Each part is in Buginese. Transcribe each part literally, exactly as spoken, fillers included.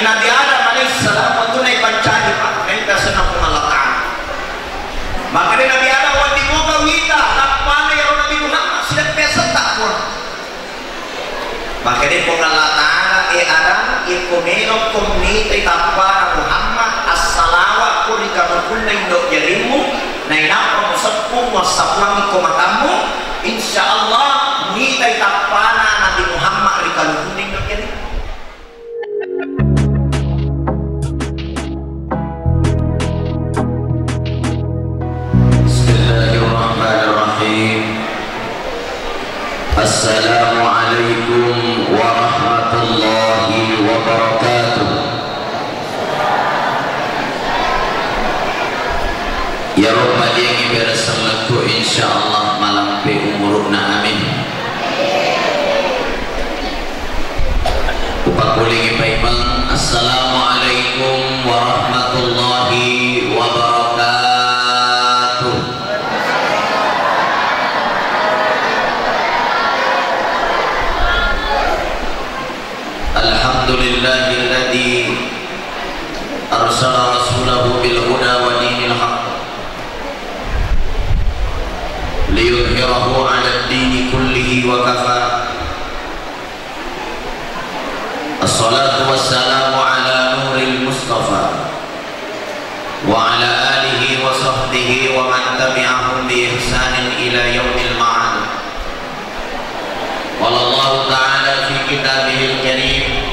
Nabi Adam alaihissalam wettunna ipancaji, Pak, naita senna Puang Allah Ta'ala. Makkeda Nabi Adam, wedding moga wita tappana iyaro Nabi Muhammad sideppe asetta, Puang. Makkeda Puang Allah Ta'ala, "E Adam, iyekko melokko mitai tappana Muhammad, assalawakko ri kalukunna indo jarimmu, nainappa museppu muassapuangikko matammu, insya Allah mitai tappana Nabi Muhammad ri kalukunna indo jarimmu." Bismillahirrahmanirrahim. Assalamualaikum warahmatullahi wabarakatuh. Iyaro pajengnge beresengekku, insyaallah malampe umuru'na, amin. Upakkulingi paimeng, Assalamualaikum warahmatullahi wabarakatuh. Alhamdulillahilladzi arsala rasulahu bil huda wa dinil haq liyudhhirahu 'alad dini kullihi wa kafa. Assalatu wassalamu ala nuril mustafa wa ala alihi wa sahbihi wa man tabi'ahum bi ihsanin ila yaumil ma'ad. Qala Allahu ta'ala fi kitabihil karim,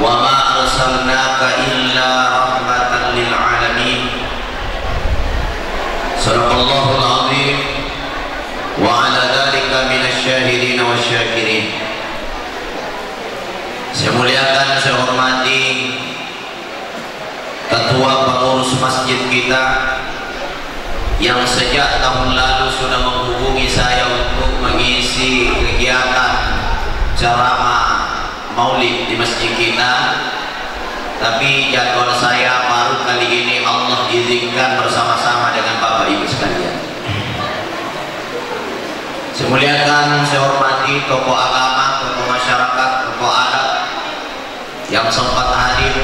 "Wa ma arsalnaka illa rahmatan lil alamin." Sadaqallahul azim. Wa ala dzalika minasy syahidin wasy syakirin. Saya muliakan, saya hormati Ketua Pengurus Masjid kita yang sejak tahun lalu sudah menghubungi saya untuk mengisi kegiatan ceramah Maulid di masjid kita, tapi jadwal saya baru kali ini Allah izinkan bersama-sama dengan Bapak Ibu sekalian. Saya muliakan, saya hormati tokoh agama, tokoh masyarakat, tokoh adat yang sempat hadir,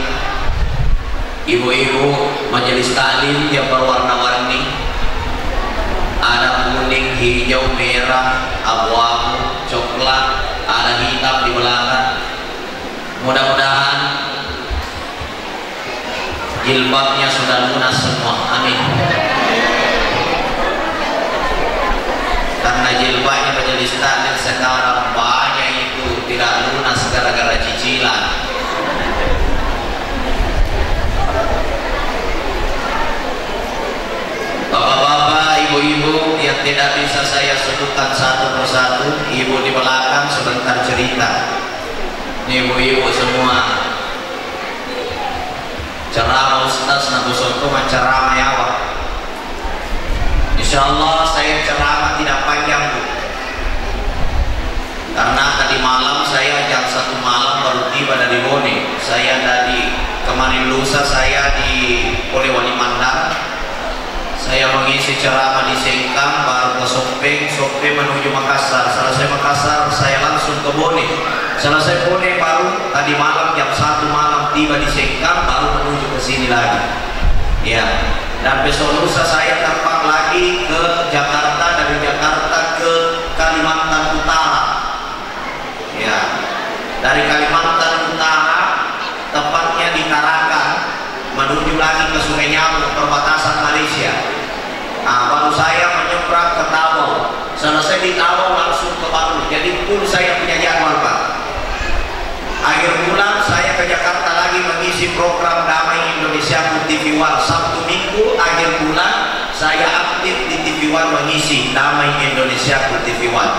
ibu-ibu majelis taklim yang berwarna-warni, ada kuning, hijau, merah, abu-abu, coklat, ada hitam di belakang. Mudah-mudahan jilbabnya sudah lunas semua. Amin. Karena jilbabnya majelis taklim sekarang banyak itu tidak lunas gara-gara cicilan. Bapak-bapak, ibu-ibu yang tidak bisa saya sebutkan satu persatu, ibu di belakang sebentar cerita. Ibu-ibu semua, ceramah ustaz na bosokko macceramah yawa. Insya Allah saya ceramah tidak panjang, Bu. Karena tadi malam saya jam satu malam baru tiba dari Bone. Saya dari kemarin lusa saya di Polewali Mandar. Saya mengisi ceramah di Sengkang, baru ke Soppeng, Soppeng menuju Makassar. Selesai Makassar, saya langsung ke Bone. Selesai Bone, baru tadi malam jam satu malam tiba di Sengkang, baru menuju ke sini lagi. Ya, dan besok lusa saya terbang lagi ke Jakarta, dari Jakarta ke Kalimantan Utara. Ya, dari Kalimantan Utara, tepatnya di Tarakan, menuju lagi ke Sungai Nyamuk, perbatasan Malaysia. Nah, baru saya menyeberang ke Tawau. Selesai di Tawau langsung ke Palu. Jadi full saya punya jadwal, Pak. Akhir bulan saya ke Jakarta lagi mengisi program Damai Indonesiaku T V One. Sabtu Minggu akhir bulan saya aktif di T V One mengisi Damai Indonesiaku T V One.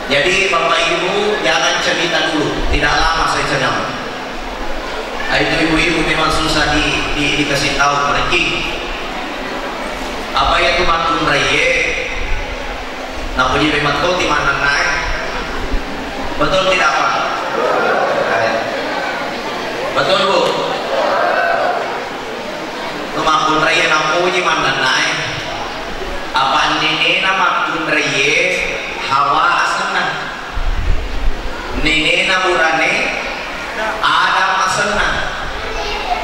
Jadi, Bapak Ibu, jangan cerita dulu. Tidak lama saya ceramah. Ah, itu ibu-ibu memang susah di, di, dikasih tahu, pergi. Apa ya tu makkunraie? Napuji memang toti manennae. Betul tidak, Pak? Eh. Betul, Bu? Tu makkunraie napuji manennae. Apa ninena makkunraie Hawa asenna. Ninena burane Adam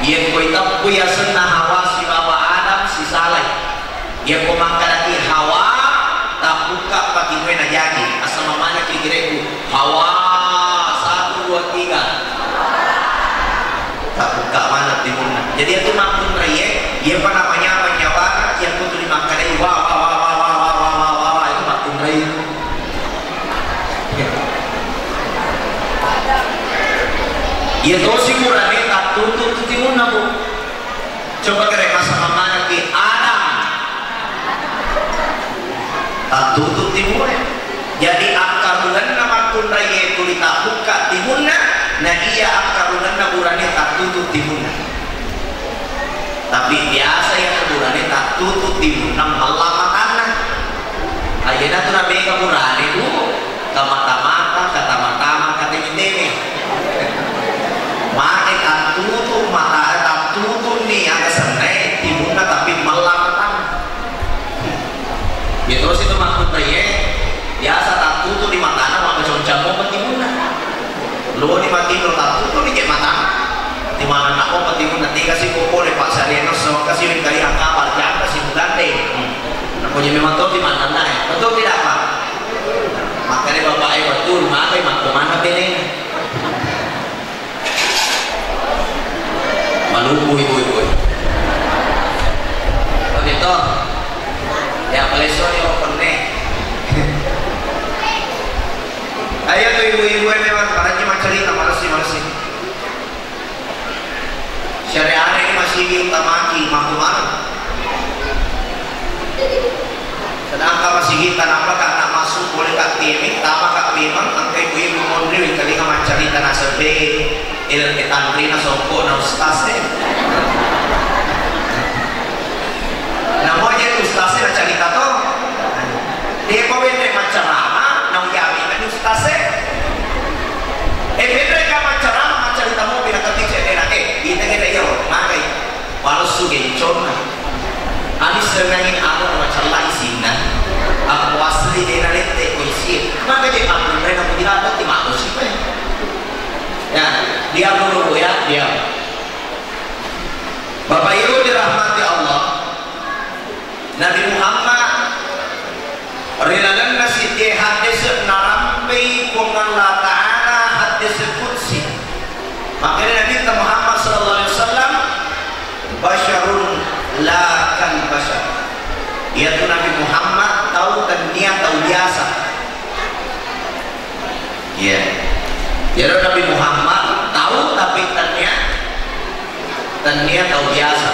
Iyako iteppu yasenna Hawa sibawa Adam sisalai. Iyako makkedaki Hawa, tabbukka patimue najaji. Asama manekki gereku, Hawa, satu, dua, tiga. Tabbukka maneng timunna. Jadi iyatu makkunraie, iyapa namanya manyawana, iyako tuli makkedai wa, wa, wa, itu makkunrai. Iya tosi burane tattutu tu timunna, Bu. Coba kere masa mamana ki Adam. Tattutu timune. Jadi akkarungenna makkunraie tuli tabbukka timunna, na iya akkarungenna burane tattutu timunna. Tapi biasa iya burane tattutu timunna mella matanna. Ayyana tu namega burane, Bu. Kamata-mata, katama-tama, kateme-teme. Mate tattutu mata, tattutu ni aga sennae timunna tapi mella matanna. Ya terus itu makkunraie biasa tattutu di matana, maka concang mo timunna. Lo ni matinro tattutu ni je matana. Di mana nak mo timunna tiga si popole pak sariano so kasi wingkari angka barjang kasi mugande. Hmm. Nako je memang to di mana nae. Betul tidak, Pak? Makanya bapak e betul, maka makko mana benena. Malumbu ibu-ibu. Begitu. Ya, paleso ni open nih. Ayo tuh ibu-ibu yang memang para cuma cerita, malas sih, malas sih. Syariat ini masih diutamaki, makku mana? Sedangkan masigi tanapa ka na masuk boleh ka teme, tama ka memang angkai ibu-ibu mondri wingkalinga mancarita nasebe, il tanrina songko na ustaz e. Namo je ustaz e na carita to. Depa wende macarama, na ujami na ustaz e. E bende ka macarama, macarita mo bina tapi cedena. Eh, ita kira iya, makai. Palsu genconna. Ani senangi anu macalla isinna. Aku asli dena lette ko isie. Maka je aku rena mujira dati manusia. Ya, dia dulu ya, dia. Bapak Ibu dirahmati Allah, Nabi Muhammad ri lalenna siddi haddese narampei Puang Allah Ta'ala haddese qudsi. Makanya Nabi Muhammad sallallahu alaihi wasallam basyarun la kal basyar. Iyatu Nabi Muhammad tau tennia tau biasa. Iya. Jadi Nabi Muhammad tau tapi tennia tennia tau biasa.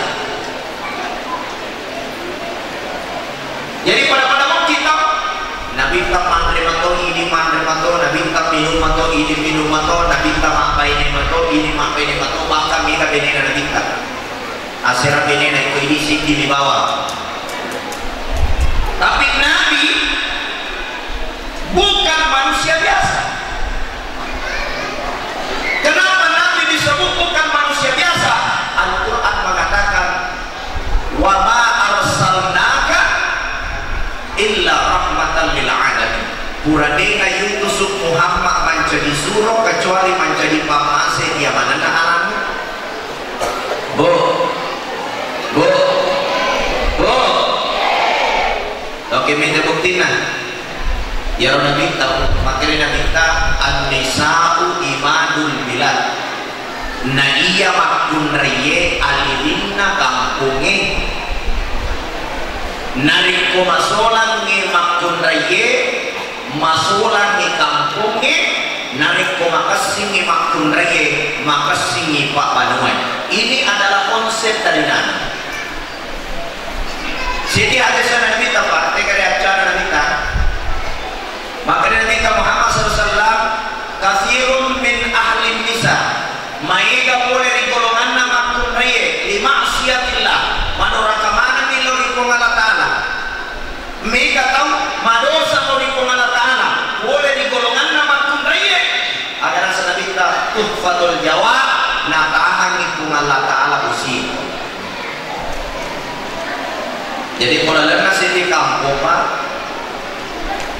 Jadi pada-pada mau kita, Nabitta manre mato, idi manre mato, Nabitta minum mato, idi minum mato, Nabitta mabbaine mato, idi mabbaine mato, bahkan mega benena Nabitta. Asera benena iko idi siddi mi bawang. Tapi Nabi bukan manusia biasa. Kenapa Nabi disebut bukan manusia biasa? Al-Quran mengatakan, "Wa ma arsalnaka illa rahmatan lil alamin." Pura dena yutusuk Muhammad mancaji suro kecuali mancaji pammase iya manenna alam. Bu, bu, bu. Oke, minta buktina. Iyaro Nabitta, makanya Nabitta, "An-nisa'u imadul bilad." Na iya makkunraie alilinna kampongnge. Narekko masolangnge makkunraie, masolangnge kampongnge, narekko makessingnge makkunraie, makessingngi pabbanuae. Ini adalah konsep dari Nabi. Siti hadis Nabitta, Pak, tega ri acara Nabitta. Maka Nabitta Muhammad sallallahu alaihi wasallam, "Katsirun min ahlin nisa." Maega pole ri golonganna makkunraie, li ma'siyatillah, madoraka manenni lao ri Puang Allah Ta'ala. Mega tau madosa lao ri Puang Allah Ta'ala, pole ri golonganna makkunraie. Aga naseng Nabitta, tuhfatul jawab, natahangngi Puang Allah Ta'ala usi. Jadi, polalenna siti kampong, Pak,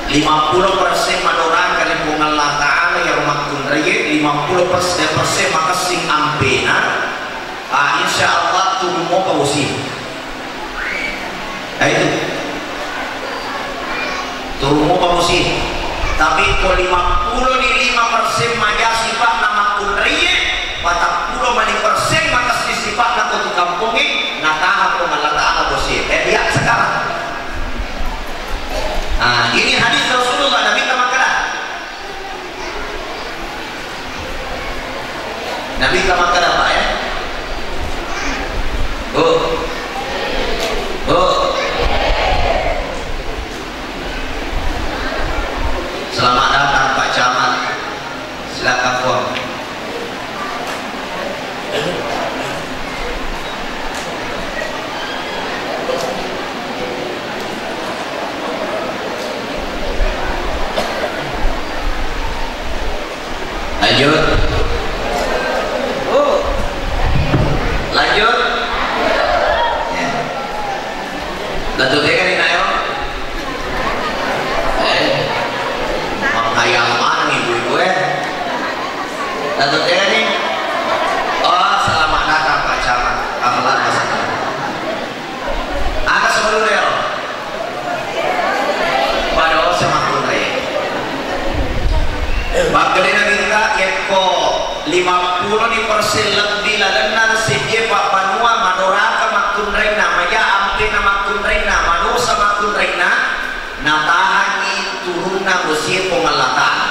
lima puluh persen madoraka ri Puang Allah Ta'ala, iyaro makkunraie, lima puluh persen makessing ampena, ah, Nah, itu. Turun mopa bosi. Tapi ko lima pulo ni lima persen maja sipa'na makkunraie, patappulo mani persen makessing sipa'na ko tu kampongnge, nataha Puang Allah Ta'ala bosi. Eh, lihat sekarang. Ah, ini hadis Rasulullah, Nabitta makkeda. Nabitta makkeda, Pak, ya. Bu. Bu. Selamat datang, Pak Camat. Silakan, Puang. Lanjut. Lanjut. Ya. Lanjut ya kan, Inayo? Eh, menghayal mana ibu-ibu, eh? Lanjut ya nih. Oh, selamat datang, Pak Camat. Ahlan wa sahlan. Aga sebelum ya? Pada osa makkunrai. Makkedai Nabitta, yekko lima pulo ni persen lebbi lalenna sejje pabbanua madoraka makkunrainna, maja ampena makkunrainna, madosa makkunrainna, natahangi turunna bosie Puang Allah Ta'ala.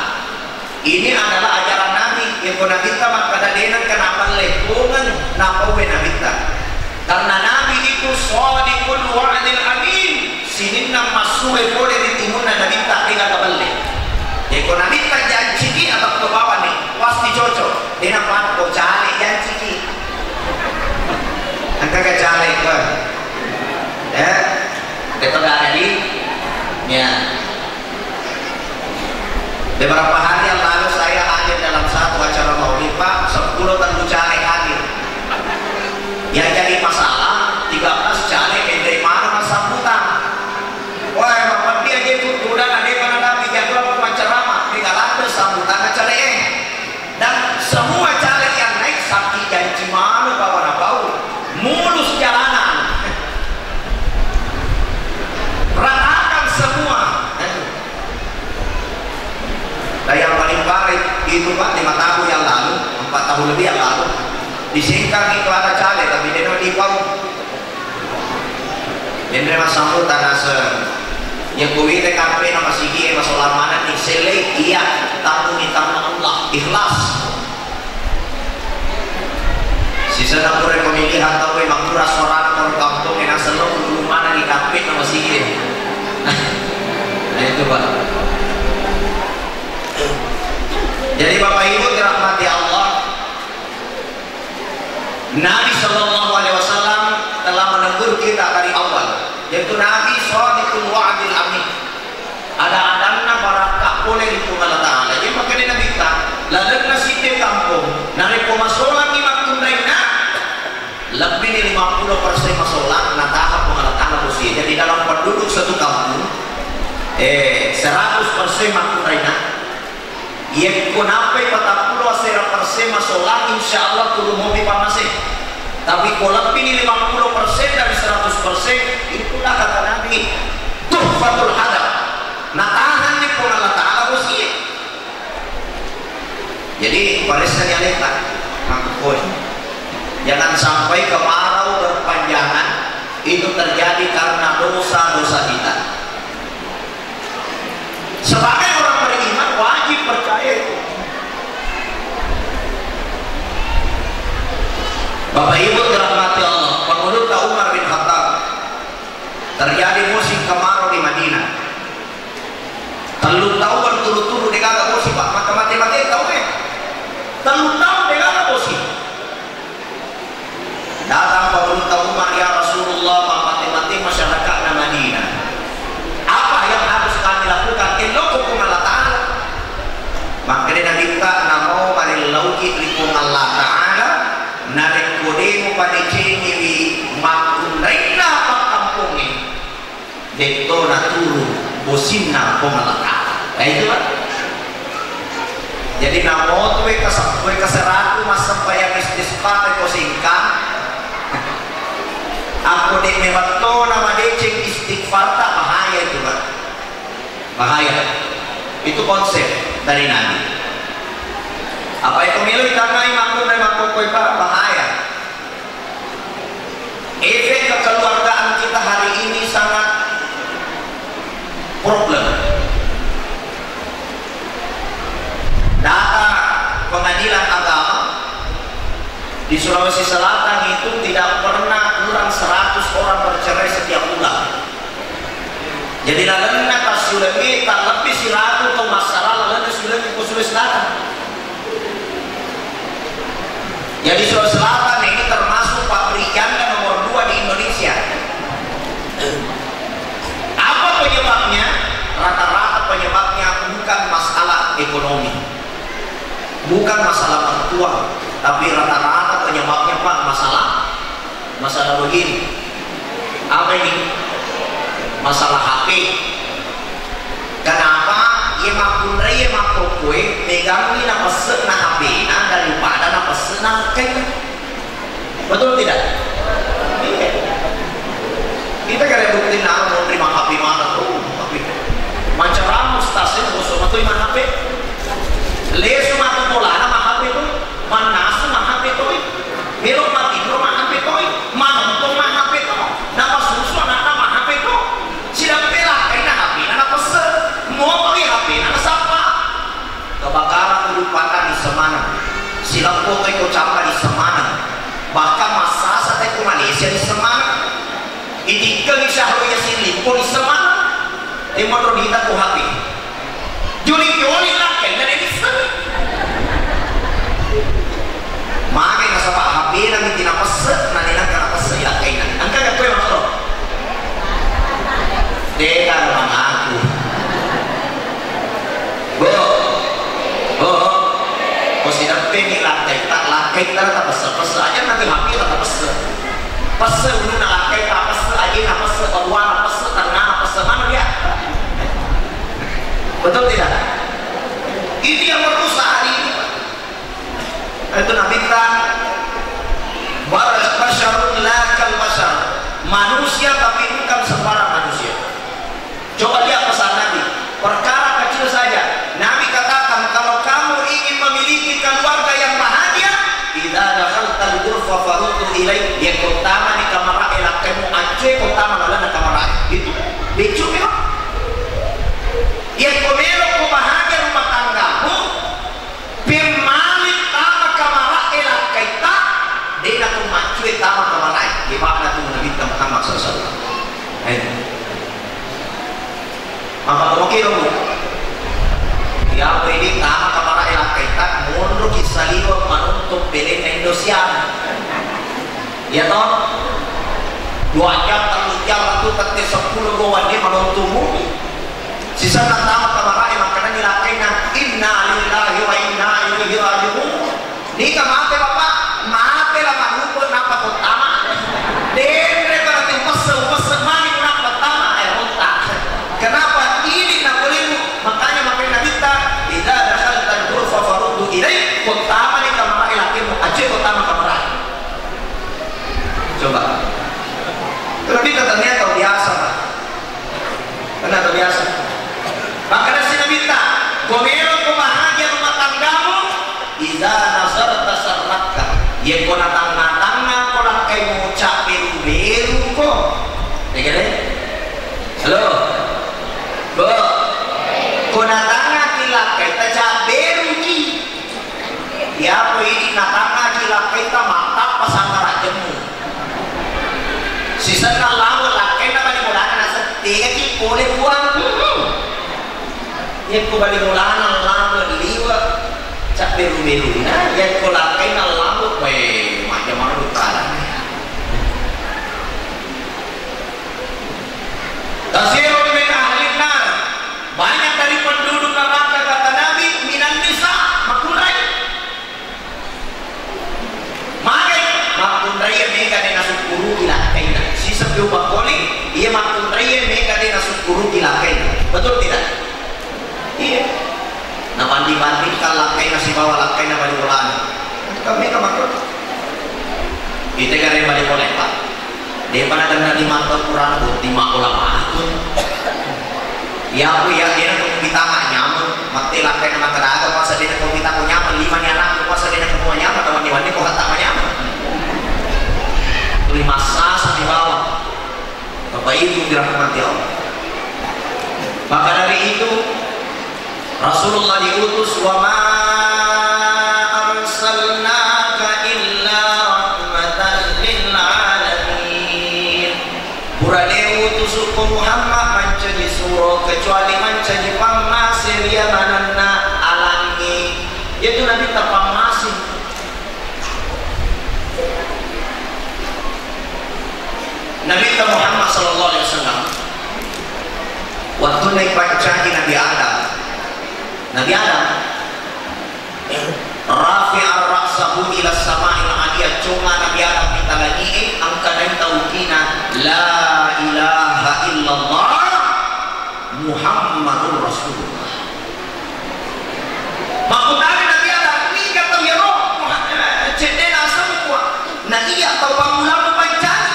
Ini adalah ajaran Nabi. Yekko Nabitta makkeda de nengka napalle pongeng, napauwe Nabitta. Karena Nabi itu shadiqul wa'dil amin. Sininna massue pole ri timunna Nabitta, de gaga belle. Yekko Nabitta janciki atau ke bawah nih, pasti cocok. De napakko cale janciki. Engka ke cale ke. Eh? Betul gak tadi? Ya. Beberapa hari yang lalu saya hadir dalam satu acara maulid, Pak, seppulo tellu caleg hadir. Yang jadi masalah, tiga belas caleg enre mana sambutan. Wah, emang pedih aja itu, udah ada mana tapi jadwal penceramah, tiga ratus sambutan caleg. Dan semua caleg yang naik sakit janji mana bawa bau mulus jalanan. Ratakan semua. Nah, yang paling parah itu, Pak, lima tahun yang lalu, empat tahun lebih yang lalu, disingkang itu ada caleg, tapi dia nanti pau. Enre massambutan naseng. Iya kuwita kampena masigi e masolang maneng ni sellei, iya, tamu ni tamu Allah, ikhlas. Sisena pura pemilihan tau e makkura suarana ko kampong e naseng lo ulung maneng ni kampena masigi e. Nah, itu, Pak. Jadi, Bapak Ibu dirahmati Allah, Nabi Shallallahu Alaihi Wasallam telah menegur kita dari awal, yaitu Nabi Shadiqul Wa'dil Amin. Ada-adanna barakka pole ri Puang Allah Ta'ala. Jadi makanya Nabi ta, lalenna sitte kampung, narekko masolangi makkunrainna, lebih ni lima puluh persen masolang, nataha Puang Allah Ta'ala musia. Jadi dalam penduduk satu kampung, eh, seratus persen makkunrainna, Yekko nappai patappulo asera persen masolang, insya Allah turu mopi pammase. Tapi ko lebbi ni lima puluh persen dari seratus persen, itulah kata Nabi, tuhfatul hadab. Natahanni Puang Allah Ta'ala bosie. Jadi, paressani aleta, makkukoi. Jangan sampai kemarau berpanjangan itu terjadi karena dosa-dosa kita. Sebagai orang beriman, wajib percaya itu. Bapak Ibu dirahmati Allah, Pangulutta Umar bin Khattab, terjadi musim kemarau di Madinah. Tellu taung berturut-turut degaga bosi, Pak. Maka mate-mate tau, eh. Tellu taung degaga bosi. Datang Pangulutta Umar, "Ya Rasulullah, mammate-mate masyarakatna Madinah. Apa yang harus kami lakukan?" Elokko Puang Allah Ta'ala. Makkeda Nabitta, "Namo marellauki ri Puang Allah Ta'ala, narekko de mupadecengiwi makkunrainna pakkampongnge." Detto naturu bosinna Puang Allah Ta'ala. Nah, itu, Pak. Jadi, namo tu weka sa-, weka seratu massempajang istisqa ko singka. Ako de' mewattona madeceng istighfarta, bahaya itu, Pak. Bahaya. Itu konsep dari Nabi. Apa itu melo ditangai makkunrai makkokkoe, Pak? Bahaya. Efek kekeluargaan kita hari ini sangat problem. Data Pengadilan Agama di Sulawesi Selatan itu tidak pernah kurang seratus orang bercerai setiap bulan. Jadi lalenna tasiulengnge tak lebih siratu tau massala lalenna siulengnge ko Sulawesi Selatan. Jadi Sulawesi Selatan ini termasuk pabrik janda nomor dua di Indonesia. Apa penyebabnya? Rata-rata penyebabnya bukan masalah ekonomi, bukan masalah mertua, tapi rata-rata penyebabnya, Pak, masalah, masalah begini. Apa ini? Masalah H P. Kenapa? Iya makkunrai, iya makkokkoe, megangngi napesse'na H P-na daripada napesse'na lakkainna. Betul tidak? Iya. Kita kada bukti naro mau terima H P mana tuh, tapi macam ramus tasnya bosok betul mana H P. Lesu matu bolana mah H P tuh, manasu mah H P tuh, melo matinro mah H P tuh, manonton mah H P tuh, napasusu anakna mah H P tuh. Sidappe lakkainna H P-na napesse, motori H P-na nasappa. Kebakaran kudu pata di semana. Sileppo teko campa di semana. Bahkan massasa teko Malaysia di semana. Itikka ni Syahrul Yassin Limpo di semana. Temo rodita ku H P. Joli-joli lakkainna de' nisseng. Mage nasaba H P-na miti napesse, na de' nengka napesse lakkainna. Engka ga koe makkoro? Tega mangaku. Bo. Bo. Ko sidappeni lakkaita, lakkaita tapesse-pesse aja nanti H P tapesse. Pesse uluna lakkaita pesse, ajena pesse, babuana pesse, tangngana pesse, mana dia? Betul tidak? Ini yang merusak hari ini, Pak. Itu Nabi kita, "Bar-, basyarun la kal basyar." Manusia tapi bukan sembarang manusia. Coba lihat pesan Nabi. Perkara kecil saja. Nabi katakan, "Kalau kamu ingin memiliki keluarga yang bahagia, idza dakhaltal ghurfa faruddu ilaih." Yekko tamani kamara'e lakkaimu, accue ko tama lalenna kamara'e. Itu. Beccu memang. Yekko melo ko bahagia rumah tanggamu, pemmali tama kamara'e lakkaitta, de' nako maccue tama kamara'e. Hebatna tu Nabitta Muhammad sallallahu alaihi wasallam. Eh. Maka oke lo, Bu. Ya, apa ini tama kamara'e lakkaitta, monroki saliweng manonton pelenna Indosiar. Iya toh? Dua jam, tellu jam, waktu tette seppulo go wadde manonton movie. Sisenna tama kamara'e makkedani lakkainna, "Inna lillahi wa inna ilaihi raji'un." Nika mate, Bapak? Mate la manupe nappa ko tama. Denre berarti upesse, upesse mani nappa tama, eh, rotta. Kenapa? Ini nak bolehmu. Makanya makanya Nabitta, "Idza dakhaltal ghurfa faruddu ilaih." Ko tamani kamara'e lakkaimu, aja ko tama kamara'e. Coba. Tapi katanya tau biasa, Pak. Karena tau biasa. Maka si Nabitta, "Ko melo ko bahagia rumah tanggamu, idza nazarta sarratka." Yekko natangnga-tangnga ko lakkaimu, cabberu-beru ko. Tegere? Halo? Bo? Ko natangngaki lakkaitta, cabberuki. Iyako idi natangngaki lakkaitta mattappa sangngarajemmu. Sisenna labo lakkainna bali bolana naseng, "Tegaki pole, Puang." Yekko bali bolana labo liwe, cabberu-beruna, yekko lakkainna labo, weh, majjamang utara. Katsirun min ahlin nar, banyak dari penduduk neraka, kata Nabi, minan nisa, makkunrai. Magai, makkunrai mega de nasukkuruki lakkainna. Siseng pi upakkuling, iya makkunrai mega de nasukkuruki lakkainna. Betul tidak? Iya. Nabanding-bandingkan lakkainna sibawa lakkainna bali bolana. Kan mega makkunrai. Ite gare bali bolana, Pak. Depa nakenna lima tau Qur'an, botting makkulamatu. Iya, aku iya, dena ko mita manyameng, mette lakkainna makkeda aga, masa dena ko mita ko nyameng, lima ni anakku, masa dena ko manyameng, tawanni-wanni ko hatta manyameng. Tuli massasa di bawah. Bapak Ibu dirahmati Allah. Maka dari itu, Rasulullah diutus, "Wa ma arsalnaka illa rahmatan lil alamin." Pura de utusukko Muhammad mancaji suro, kecuali mancaji pammase ri yamanenna alangnge. Iyatu Nabitta pammase. Nabitta Muhammad sallallahu alaihi wasallam, wettunna ipancaji Nabi Adam, Nabi Adam, rafi'ar ra'sahu ila sama'il aliyah, conga Nabi Adam ri talangi'e, engka naita ukina, "La ilaha illallah Muhammadur Rasulullah." Makkutana Nabi Adam, "Niga tau iyaro, Muha-, eh, ceddena asemmu, Puang? Na iya tau pammulammu pancaji?"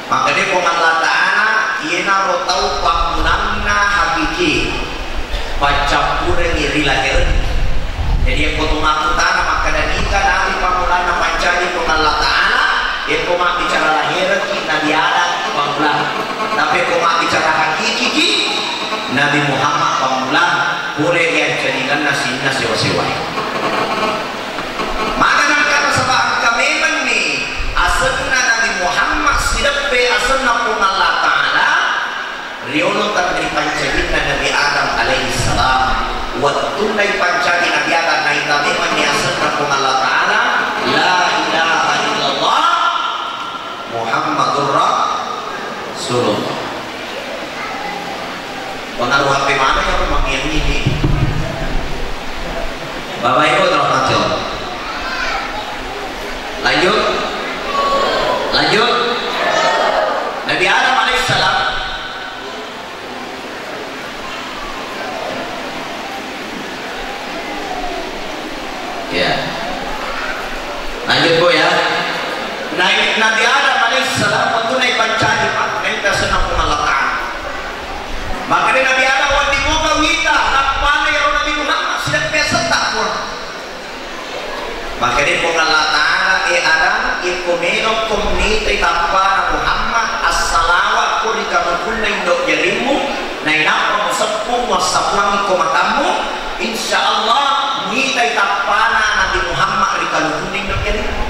Makkeda Puang Allah Ta'ala, "Iyanaro tau pammulanna hakiki, paccappurengngi ri lahereng." Jadi, yakko to makkutana makkeda, "Niga nabi pammulanna pancaji Puang Allah Ta'ala?" Yakko mabbicara laherengki, Nabi Adam pammulang. Tapi yakko mabbicara hakikiki, Nabi Muhammad pammulang, pole ri ancaningenna sininna sewa-sewae. Maga nangka nasaba engka memenni asenna Nabi Muhammad sideppe asenna Puang Allah Ta'ala, riolo tenri pancajinna Nabi Adam alaihi salam. Wettunna ipancaji Nabi Adam, naita memenni asenna Puang Allah Ta'ala, "La ilaha illallah Muhammadur Rasulullah." Pengaruh H P mana yang memanggil ini? Bapak Ibu terhormati Allah. Lanjut. Lanjut. Nabi Adam alaihissalam. Ya. Lanjut, Bu, ya. Nabi, Nabi Adam alaihissalam wettunna ipancaji, Pak, naita asenna Puang Allah Ta'ala. Makkeda Nabi Adam, "Wedding moga wita, nappana iyaro Nabi Muhammad, sideppe asetta, Puang." Makkeda Puang Allah Ta'ala, "E Adam, iyakko melokko mitai tappana Muhammad, assalawakko ri kanukunna indo jarimmu, nainappa museppu, muassapuangiko matammu, insya Allah muitai tappana Nabi Muhammad ri kanukunna indo jarimmu."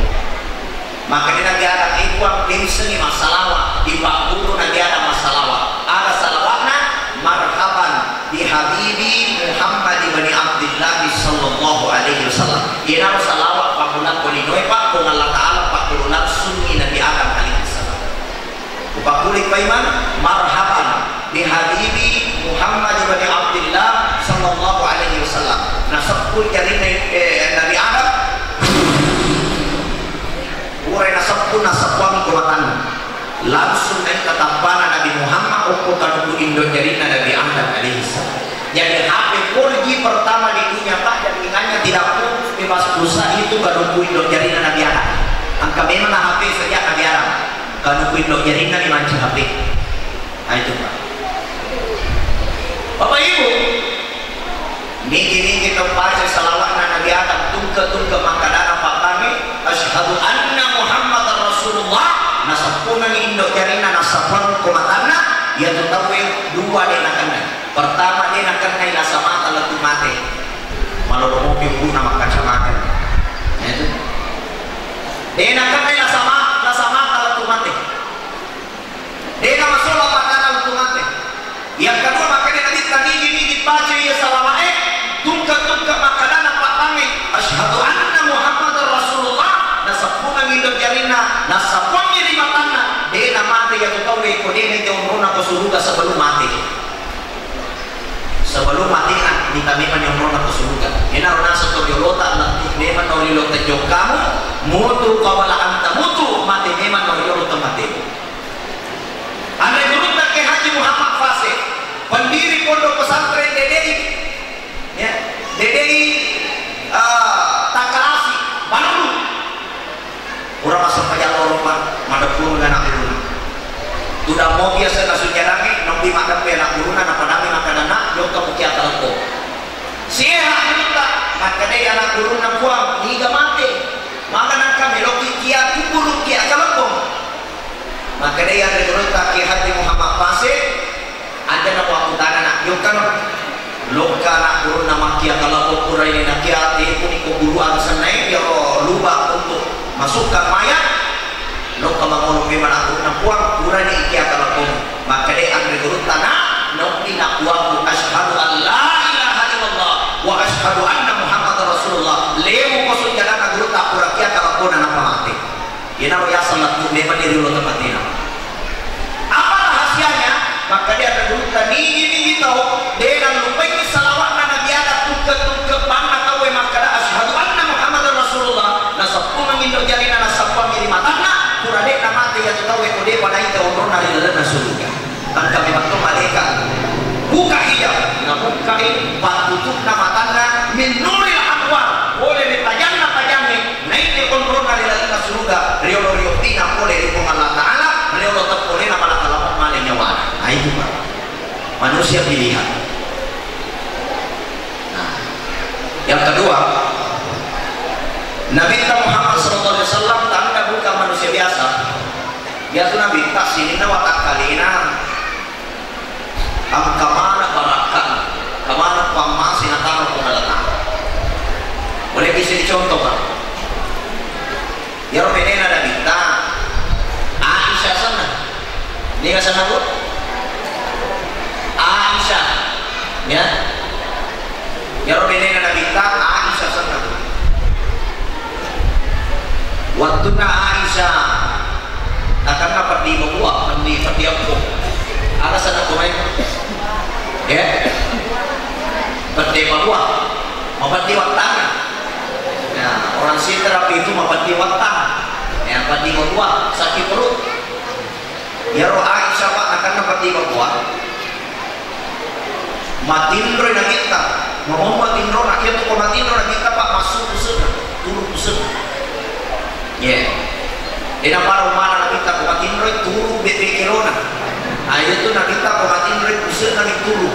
Makkeda Nabi Adam, "E Puang, tensengi massalawa." Dipagguru Nabi Adam massalawa. Aga salawa'na? "Marhaban bi habibi Muhammad ibni Abdillah sallallahu alaihi wasallam." Iyanaro salawa pammulakko linoe, Pak, Puang Allah Ta'ala pagguru langsungngi Nabi Adam alaihi salam. Upakkuli paiman, "Marhaban bi habibi Muhammad ibni Abdillah sallallahu alaihi wasallam." Naseppu jarinna, eh, Nabi Adam. Purai naseppu, nassapuangko matanna. Langsung naita tappana Nabi Muhammad okko kanuku indo jarinna Nabi Adam alaihissalam. Jadi H P four G pertama di dunia, Pak, jaringannya tidak putus, bebas pulsa, itu kanuku indo jarinna Nabi Adam. Engka memang H P sejak Nabi Adam. Kanuku indo jarinna ni manci H P. Nah, itu, Pak. Bapak Ibu, nigi-nigi tau pace salawatna Nabi Adam, tungke-tungke makkedana pabbangnge, "Asyhadu anna Muhammadar Rasulullah." Nasappungengngi indo jarinna, nassapuangko matanna, iyatu tauwe dua de nakennai. Pertama, de nakennai lasa mata lettu mate. Malolo mopi umurna makkacamata. Nah, itu. De nakennai lasa ma-, lasa mata lettu mate. Dena masola makana lettu mate. Yang kedua, makanya Nabi tadi ini dibaca iya salawa'e, tungke-tungke makana pabbangnge, "Asyhadu anna Muhammadar Rasulullah." Nasappungengngi indo jarinna, nassapuangni ri matanna, dena mate iyatu tauwe ko dena ite onrona ko suruga sebelum mate. Sebelum matena, mita memang onrona ko suruga. Enaro naseng to riolota, lettu memang no ri lo tenjong kamu, mutu qabla an tamutu, mate memang no ri lo temmatemu. Anre gurutta Kiai Haji Muhammad Fase, pendiri Pondok Pesantren Dedei, ya, Dedei, eh, Takalasi, Baru. Pura massempajang loro, Pak, madeppu Tammo biasa nasujjadangngi, nobbi maddeppe anak gurunna, napadangngi makkeda, "Nak, jokka mukia kalebbo." Siha gurutta, makkedai anak gurunna, "Puang, niga mate?" "Maka nangka meloki kia kuburu kia kalebbo." Makkedai anre gurutta, Kiai Haji Muhammad Fase, aja na wakkutana nak, jokkano. Lokka anak gurunna makkia kalebbo, puraini nakia tepuni ko guru aga sennae, iyaro lubang untuk masukkan mayat. Lokka mangolo memang anak gurunna, Puang, purani ikia kalebbo. Makkedai anre gurutta, nak, nobbi na puangku, asyhadu an la ilaha illallah wa asyhadu anna Muhammadar Rasulullah. Lewu ko sujjadanna gurutta, pura kia kalebbona, nappa mate. Iyanaro yaseng lettu memang ri riolo temmatena. Apa rahasianya? Makkeda anre gurutta, nigi-nigi tau de nallupaini salawatna Nabiata, tukke-tukke banna tauwe makkeda, "Asyhadu anna Muhammadar Rasulullah." Naseppungengngi indo jarina, nasappangngi ri matanna, pura de'na mate iyatu tauwe ko de'pa naita onronna ri lalenna suruga. Engka memang to malaeka buka hijab, nabukkai pattutu'na matanna, min nuril anwar, pole ri tajanna tajangnge, naita onronna ri lalenna suruga, riolo riottina pole ri Puang Allah Ta'ala, riolo teppolena malaka lamo male nyawana. Nah, itu, Pak. Manusia pilihan. Nah, yang kedua, Nabi Muhammad sallallahu alaihi wasallam tanda bukan manusia biasa. Dia tuh Nabi tak sininna watakkalina. Engka maneng barakka, engka maneng pammase nataro Puang Allah Ta'ala. Boleh bisa dicontoh, Pak? Iyaro benena Nabitta, Aisyah asenna. Niga asenna, Bu? Aisyah. Ya. Iyaro benena Nabitta, Aisyah asenna. Wettunna Aisyah nakenna peddi makua, peddi, peddi eppo. Aga asenna purae? Ya. Peddi makua. Mapeddi wattana. Ya, orang Sidrap itu mapeddi wattana. Ya, peddi makua, sakit perut. Iyaro Aisyah, Pak, nakenna peddi makua. Matinroi Nabitta, mamommo tinrona, iyatu ko matinro Nabitta, Pak, massu puse'na, turu puse'na. Ye. Dena pada umana Nabitta ko matinroi, turu bebe kelona. Nah, iyatu Nabitta ko matinroi, puse'na mi turu.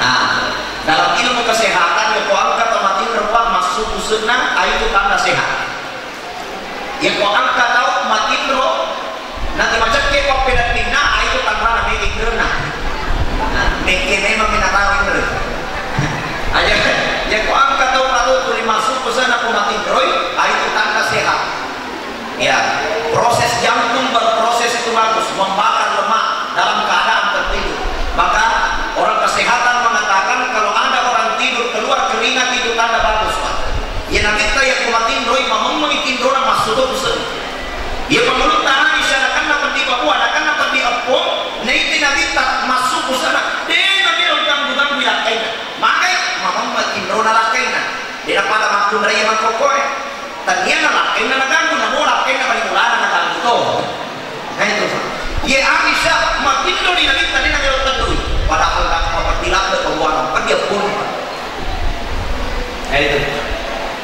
Nah, dalam ilmu kesehatan, ya, ko engka to matinro, Pak, massu puse'na, ah, itu tanda sehat. Yako engka tau matinro, nati macekke pappedaddinna, ah, itu tanrana mega inrenna. Nah, mekke memang minataro inre. Aja, yako engka tau, tau tuli masuk ke sana ko matinroi, ah, itu tanda sehat. Ya, proses jantung berproses itu bagus, membakar lemak dalam keadaan tertidur. Maka orang kesehatan mengatakan kalau ada orang tidur keluar keringat itu tanda bagus, Pak. Iya Nabitta yakko matinroi, mamemmengi tinrona massu to puse'na. Iya pangulutta Aisyah nakenna peddi pakua, nakenna peddi eppo, naiti Nabitta massu puse'na, de namelo ganggu-ganggu lakkainna. Magai mamemmeng tinrona lakkainna. De napada makkunrai makkokkoe. Tania na lakkainna naganggu, namo lakkainna mani mulana naganggu to. Nah, itu. Ye Aisyah, matinro ni Nabitta, de namelo teddui. Padahal nak mapeddi ladde pembuangan, peddi eppona. Nah, itu.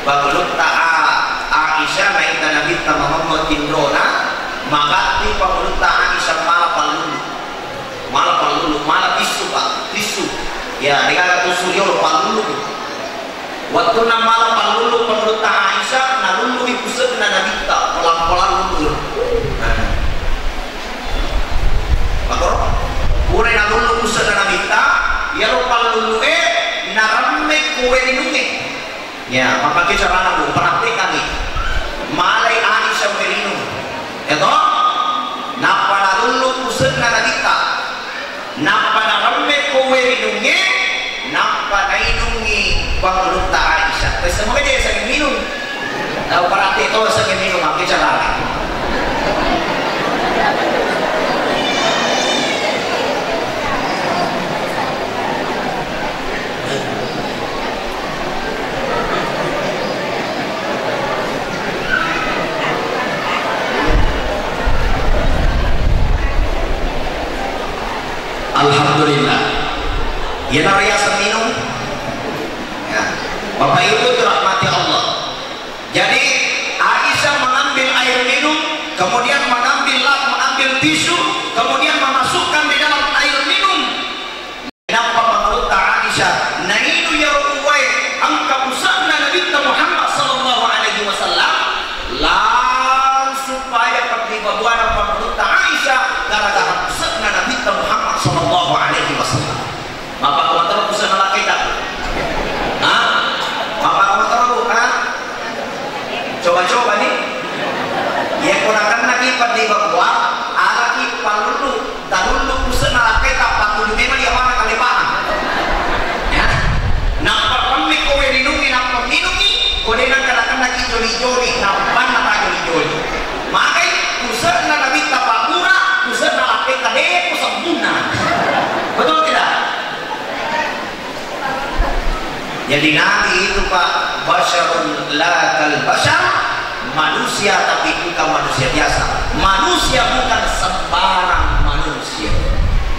Pangulutta A-, Aisyah, naita Nabitta mamemmo tinrona, magatti pangulutta Aisyah mala pallulu. Mala pallulu, mala tissu, Pak, tissu. Ya, degaga tussu riolo pallulu. Wettunna mala pallulu pangulutta Aisyah, nalullui puse'na Nabitta, pelang-pelang lullu. Nah. Makoro, pura nalullu puse'na Nabitta, iyaro pallulu'e naremme ko werinungnge. Ya, mappake carana, Bu, praktekkangngi. Malai Aisyah werinung. Ya toh? Nappa nalullu puse'na Nabitta. Nappa naremme ko werinungnge, nappa nainungngi pangulutta Aisyah. Terus semoga dia sering minum. Tahu perhati itu sering minum, apa caranya? Alhamdulillah. Iyanaro yaseng minum. Ya. Bapak Ibu dirahmati Allah. Jadi Aisyah mengambil air minum, kemudian mengambil lap, mengambil tisu, Coba-coba ni, iya ko nakennaki peddi bakua, alaki pallullu, talullu puse'na lakkaita, pattuju memang iya wana kalepaang. Ya. Nappa pemmi ko we rinungi, nappa minungi, ko de nangka nakennaki joli-joli, nappanna tajoli-joli. Magai puse'na Nabitta pabbura, puse'na lakkaita de ko sebbunna. Betul tidak? Jadi Nabi itu, Pak, basyarun la kal basyar, manusia tapi bukan manusia biasa. Manusia bukan sembarang manusia.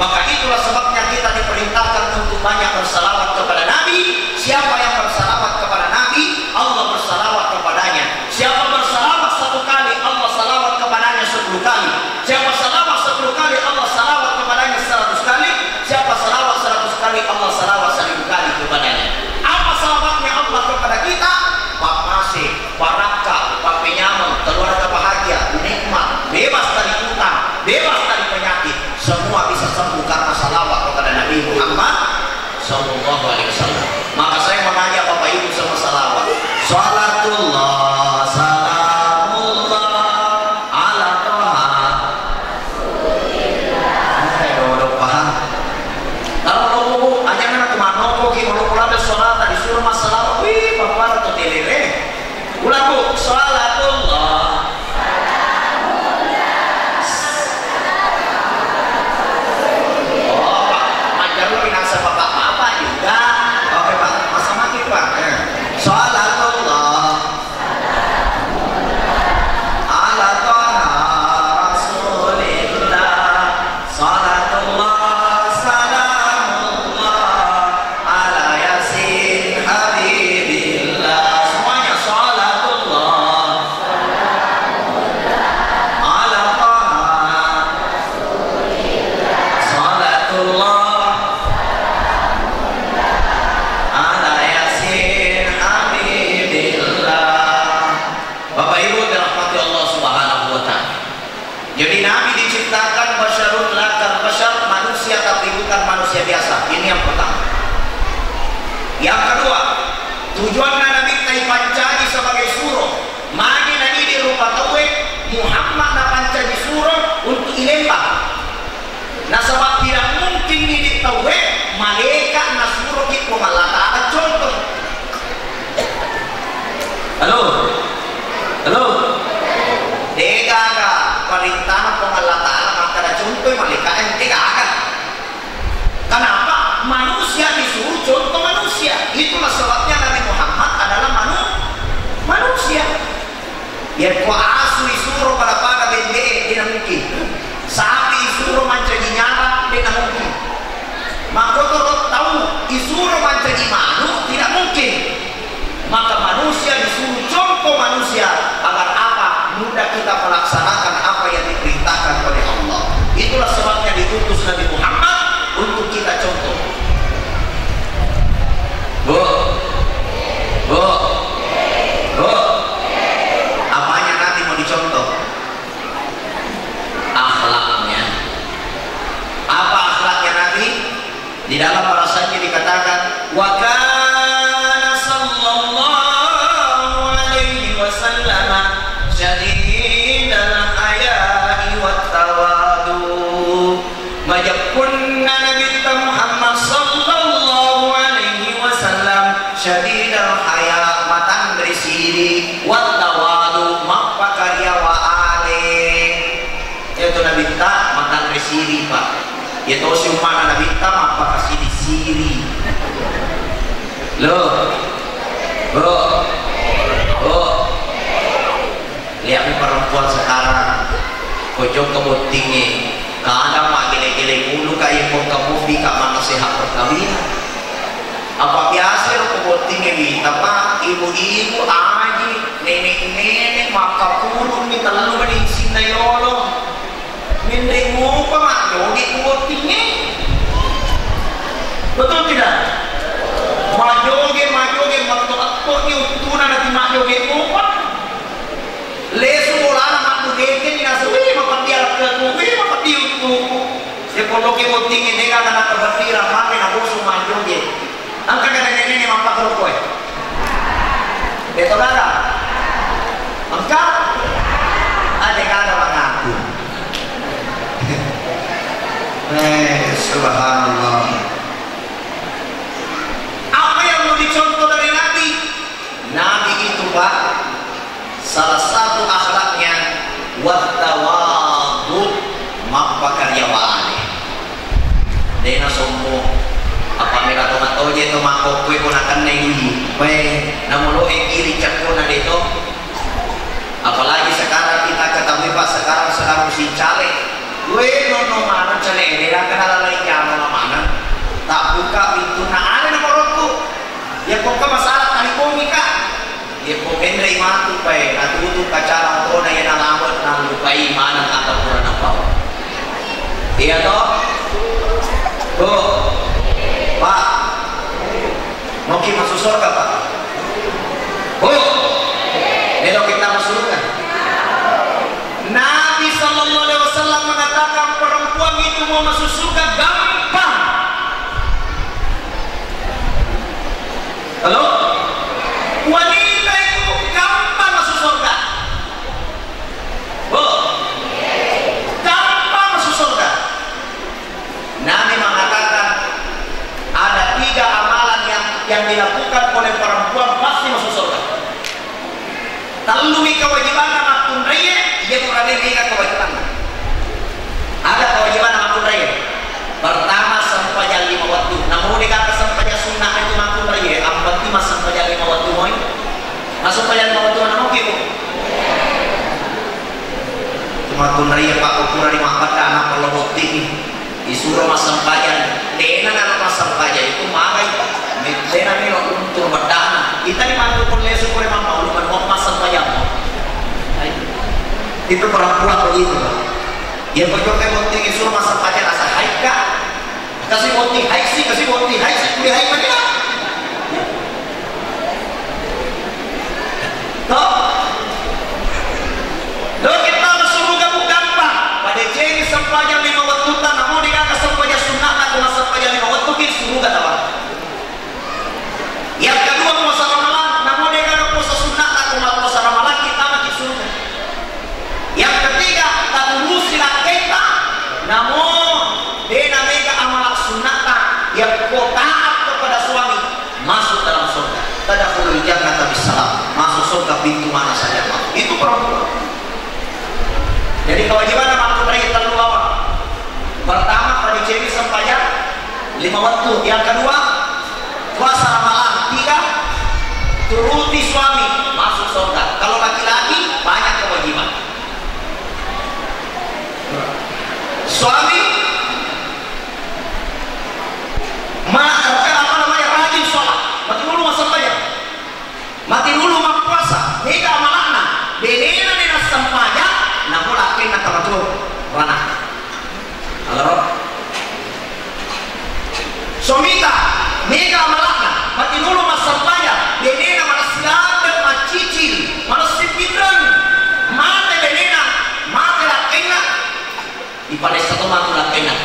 Maka itulah sebabnya kita diperintahkan untuk banyak bersalawat kepada Nabi. Siapa yang bersalawat kepada Nabi, Allah bersalawat kepadanya. Siapa bersalawat satu kali, Allah salawat kepadanya sepuluh kali. Siapa salawat sepuluh kali, Allah salawat kepadanya seratus kali. Siapa salawat seratus kali, Allah salawat seribu kali kepadanya. Apa salawatnya Allah kepada kita? Pammase, barakka, pappenyameng, keluarga bahagia, nikmat, bebas dari utang, bebas dari penyakit. Semua bisa sembuh karena salawat kepada Nabi Muhammad sallallahu alaihi wasallam. Maka saya mengajak Bapak Ibu semua salawat. Salatullah, salamullah, ala Toha. Eh, dodo paham. Kalau mau nopo, Bu, aja nana tu manopo ki, mau nopo ada sholat, tadi suruh masalah, wih, bapak atau telele. Ulang, Bu, salatullah. Oh, Pak, majalu binasa bapak-bapak juga. Oke, Pak, masa mati, Pak. Eh. Salatullah. Ala Taha Rasulillah, salatullah, salamullah, ala Yasin Habibillah. Semuanya, salatullah, ala Taha, salatullah, ala Yasin Habibillah. Bapak Ibu dirahmati Allah Subhanahu wa Ta'ala. Jadi, Nabi diciptakan basyarun la kal basyar, manusia tapi bukan manusia biasa. Ini yang pertama. Yang kedua, tujuanna Nabitta ipancaji sebagai suro. Magi naidi rupa tauwe, Muhammad napancaji suro untuk ilembang. Nasaba tidak mungkin idi tauwe malaeka nasuroki Puang Allah Ta'ala contoh. Halo? Halo? Degaga parintana Puang Allah Ta'ala makkada contoh malaeka, eh, degaga. Kenapa? Manusia disuruh contoh manusia. Itulah sebabnya Nabi Muhammad adalah manu-, manusia. Yakko asu isuro pada-pada bembe'e, de' namungkin. Sapi isuro mancaji nyala, de' namungkin. Makkotoro tau isuro mancaji manu, tidak mungkin. Maka manusia disuruh contoh manusia, agar apa? Mudah kita melaksanakan apa yang diperintahkan oleh Allah. Itulah sebabnya diutus Nabi Muhammad untuk kita contoh. Bu, bu, bu, apanya Nabi mau dicontoh? Akhlaknya. Apa akhlaknya Nabi? Di dalam bahasanya dikatakan, "Wa kana sallallahu alaihi wasallam syadidal haya'i wat tawadu." Majeppunna Nabitta Muhammad sallallahu alaihi wasallam syadidal haya, matanre siri, wat tawadu, mappakariawa ale. Iyatu Nabitta matanre siri, Pak. Iya tosi ummana Nabitta mappakasiri-siri. Lo. Bo. Bo. Lihat perempuan sekarang. Ko jokka bottingnge. Kadang maggele-gele mulu ka, iya bongka mopi ka, mana sehat perkawinan. Apa biasa ro ko bottingnge wita, Pak, ibu-ibu, aji, nenek-nenek, makkapurung mi tellu mani sinna yolo. Menre mopa majjoge ku bottingnge. Betul tidak? Majjoge, majjoge, matto-atto ni uttuna nati majjoge mopa. Lesu bolana maddu geke ni nasu, wih, mapeddi alakkeku, wih, mapeddi uttuku. Ye poloke bottingnge dega kana tebetira, mage nabosu majjoge. Engka ga nene-nene mappakero koe? Beto gaga? Salah satu akhlaknya, wattawadu, mappakariawaane. De'na sombong. Apamela to matoje to makkokkoe ko nakennai uji. Wae, namoloe kiri cakkona de to. Apalagi sekarang kita ketahui, Pak, sekarang sedang musim caleg. Weh, nonno maneng caleg, de' nakana lalai jama maneng. Tabbuka pintunna, ada nomorokku. Ya, pokoknya masalah talipongi, Kak. Iya, ko menrei matu pae, natutu kacana otona iya nalawe, nallupai maneng atau pura napau. Iya to? Bu, Pak, mau ki masuk surga, Pak? Bu, melo kita masuk surga? Nabi sallallahu alaihi wasallam mengatakan perempuan itu mau masuk surga gampang. Halo? Wanita itu gampang masuk surga. Bu, gampang masuk surga. Nabi mengatakan ada tiga amalan yang yang dilakukan oleh perempuan pasti masuk surga. Tellumi kewajibanna makkunraie, iya purane mega kewajibanna. Ada kewajibanna makkunraie. Pertama, sempajang lima wettu. Namu de gaga sempajang sunnah itu makkunraie, yang penting massempajang lima wettu moi. Massempajang lima wettu mana mungkin, Bu? Makkunraie, Pak, pura di mabbadda anak perlu botting. Isuro massempajang, de'na naro massempajang itu magai. De'na melo untung beddana. Kita di mantu pun lesu pole mamma ulung kan massempajang. Itu perempuan begitu, Pak. Iya, pokoknya botting isuro massempajang rasa haika. Kasi botting haisi, kasi botting haisi, kuliah haik mana? Toh? Lo kita masuk surga bukan, Pak. Pada ceng sempajang lima wettu ta, namu de gaga sempajang sunnah ta, ko massempajang lima wettu ki surga ta, Pak. Yang kedua, puasa Ramalang, namu de gaga puasa sunnah ta, ko mappuasa Ramalang kita mati surga. Yang ketiga, taturusi lakketta, namu de namega amala sunnatta, yakko taat kepada suami, masuk dalam surga. Tadkhulul jannata bissalam. Masuk surga pintu mana saja mau. Itu perempuan. Jadi kewajiban apa? Aku tadi terlalu bawah. Pertama, pada cewek sempajang lima waktu. Yang kedua, puasa Ramadan. Tiga, turuti suami, masuk surga. Kalau laki-laki, banyak kewajiban. Suami, ma-, apa namanya, rajin sholat. Mati dulu masa sempajang. Mati dulu mappuasa, mega amala'na, benena de nassempajang, namo lakkenna tamato ranaka. Alaro. Suamita, mega amala'na, mati dulu massempajang, benena malessi ladde, maccicil, malessi pinreng, mate benena, mate lakkenna, Iparessa to matu lakkainna.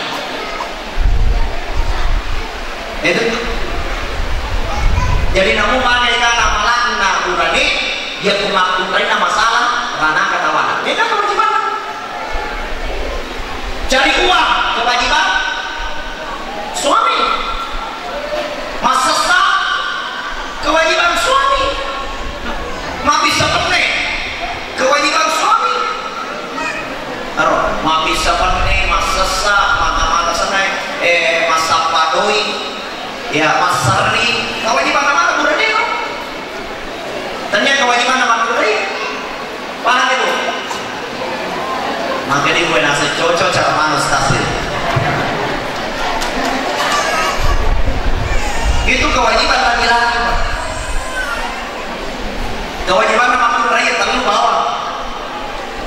Itu. Jadi namu mana ikana malanna urane, iya ku makkunrainna masalah ranaka tawana. Mega kewajibanna. Cari uang, kewajiban suami. Massessa, kewajiban suami. Mabbissa penne, kewajiban suami. Ero, mabbissa penne, massessa, mata-mata senna, eh, massappa doi, ya, masserri, kewajiban mata pura deo. Tania kewajiban mata pura deo. Paham, Ibu? Makanya gue nasa cocok cara mana, Ustaz, ya? Itu kewajiban laki-laki, Pak. Kewajiban makkunrai tellu bawang.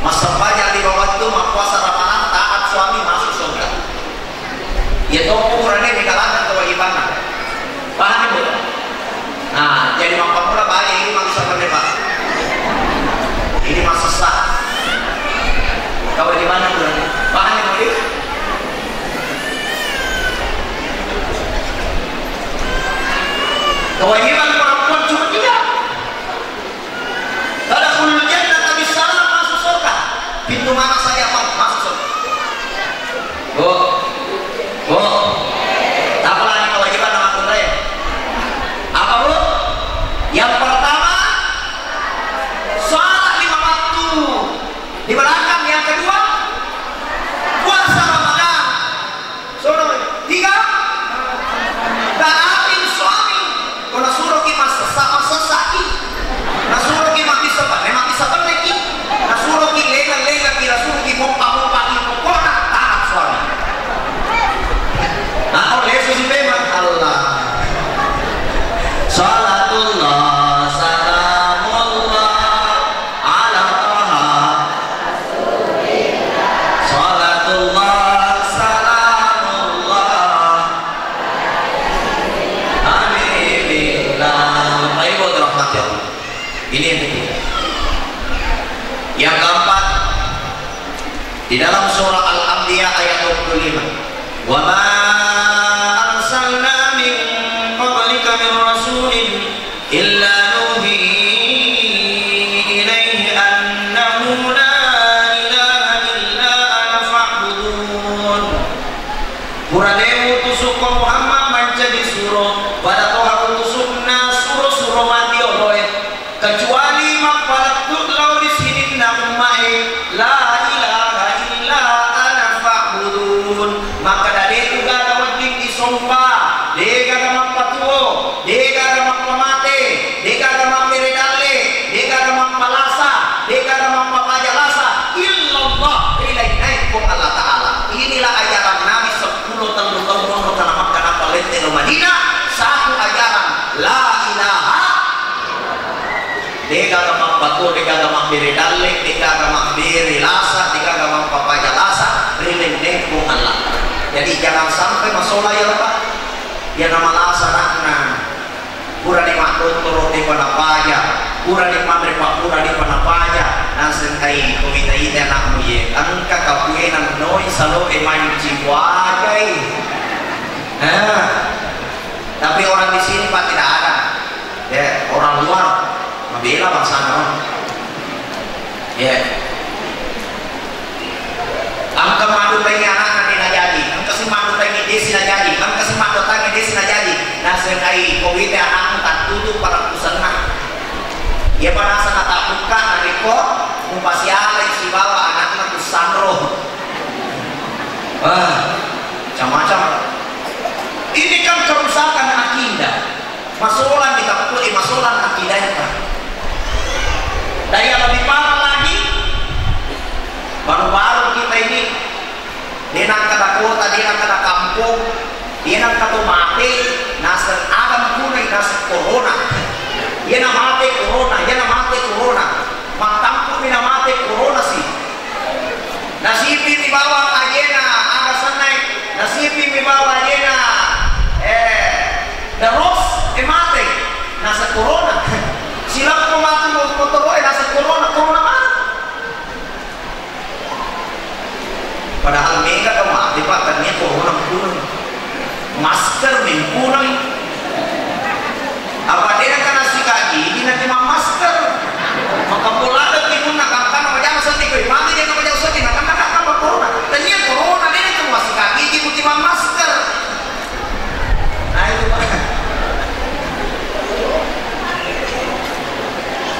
Massempajang lima waktu, mappuasa Ramadan, taat suami, masuk surga. Iya to, ukuranna mega ladde kewajibanna. Paham, Ibu? Nah, jadi mappammula bale ini manusia penne, Pak. Ini massessa. Kewajibanna ukuranna. Paham, Ibu? Kewajiban perempuan cuma tiga. Tadkhulul jannata bissalam, masuk surga. Pintu mana saja mau masuk surga. Bu, Bu, apa lagi kewajiban sama kunre? Apa, Bu? Yang pertama, sholat lima Yang keempat, di dalam surah Al-Anbiya ayat dua puluh lima, "Wa ma arsalna min qablika min rasulin illa nuhi ilaihi annahu la ilaha illa ana fa'budun." Pura de' utusukko Muhammad mancaji suro, pada toha utusukna suro-suro mati oloe. Kecuali mappalettu lao ri sininna ummae, "La ilaha illa ana fa'budun." Makkeda, "De' tu gaga wedding disompa, de' gaga mappatuo, de' gaga mappamate, de' gaga mabbere dalle, de' gaga mappalasa, de' gaga mappapaja lasa, illallah, rilainnae Puang Allah Ta'ala." Inilah ajaran Nabi seppulo tellu taung monro tana Makkah nappa lette lao Madinah, satu ajaran, la ilaha De'gaga mappatuo, de'gaga mabbere dalle, de'gaga mabbere lasa, de'gaga mappapaja lasa, ri lenneng Puang Allah. Jadi, jangan sampai masola iya, Pak. Iyana malasa anakna, purani maddottoro, de'pa napaja, purani manre pabbura, de'pa napaja, naseng ai ko ita-ita anakmu ye, engka kapuena noi saloe manci wajai. Nah, tapi orang di sini, Pak, tidak ada. Ya, orang luar mabela bangsana, Bang. Ya. Engka maddutangi anakna de' najaji, engka si maddutangi de' si najaji, engka si maddutangi de' si najaji. Naseng ai ko wita anakmu tattutu pada pusenna. Iya pa naseng natabukka narekko mupasialai sibawa anakna kussanro. Wah, macam-macam. Ini kan kerusakan akidah. Masolang ditappoi, masolang akidahta. Dan yang lebih parah lagi, baru-baru kita ini, de' nakkeda kota, de' nakkeda kampong, de' nakkeda to mate, naseng aga punai, naseng corona. Iyana mate corona, iyana mate corona. Mattampu'mi namate corona si. Nasipimi bawang ajena aga sennai, nasipimi bawang ajena, eh, daros, eh, mate, naseng corona. Sileppo matu motoro'e, naseng corona, corona mana? Padahal mega tau mate, Pak, tania corona punai. Masker mempunai. Apa de' nakkeda sikat gigi natimmang masker? Maka bola ada timunna, kangkana majama seddi, koi mate de' namajama seddi, nakenna kakka corona. Tania corona, de' nakkeda sikat gigi mutimmang masker. Nah, itu, Pak.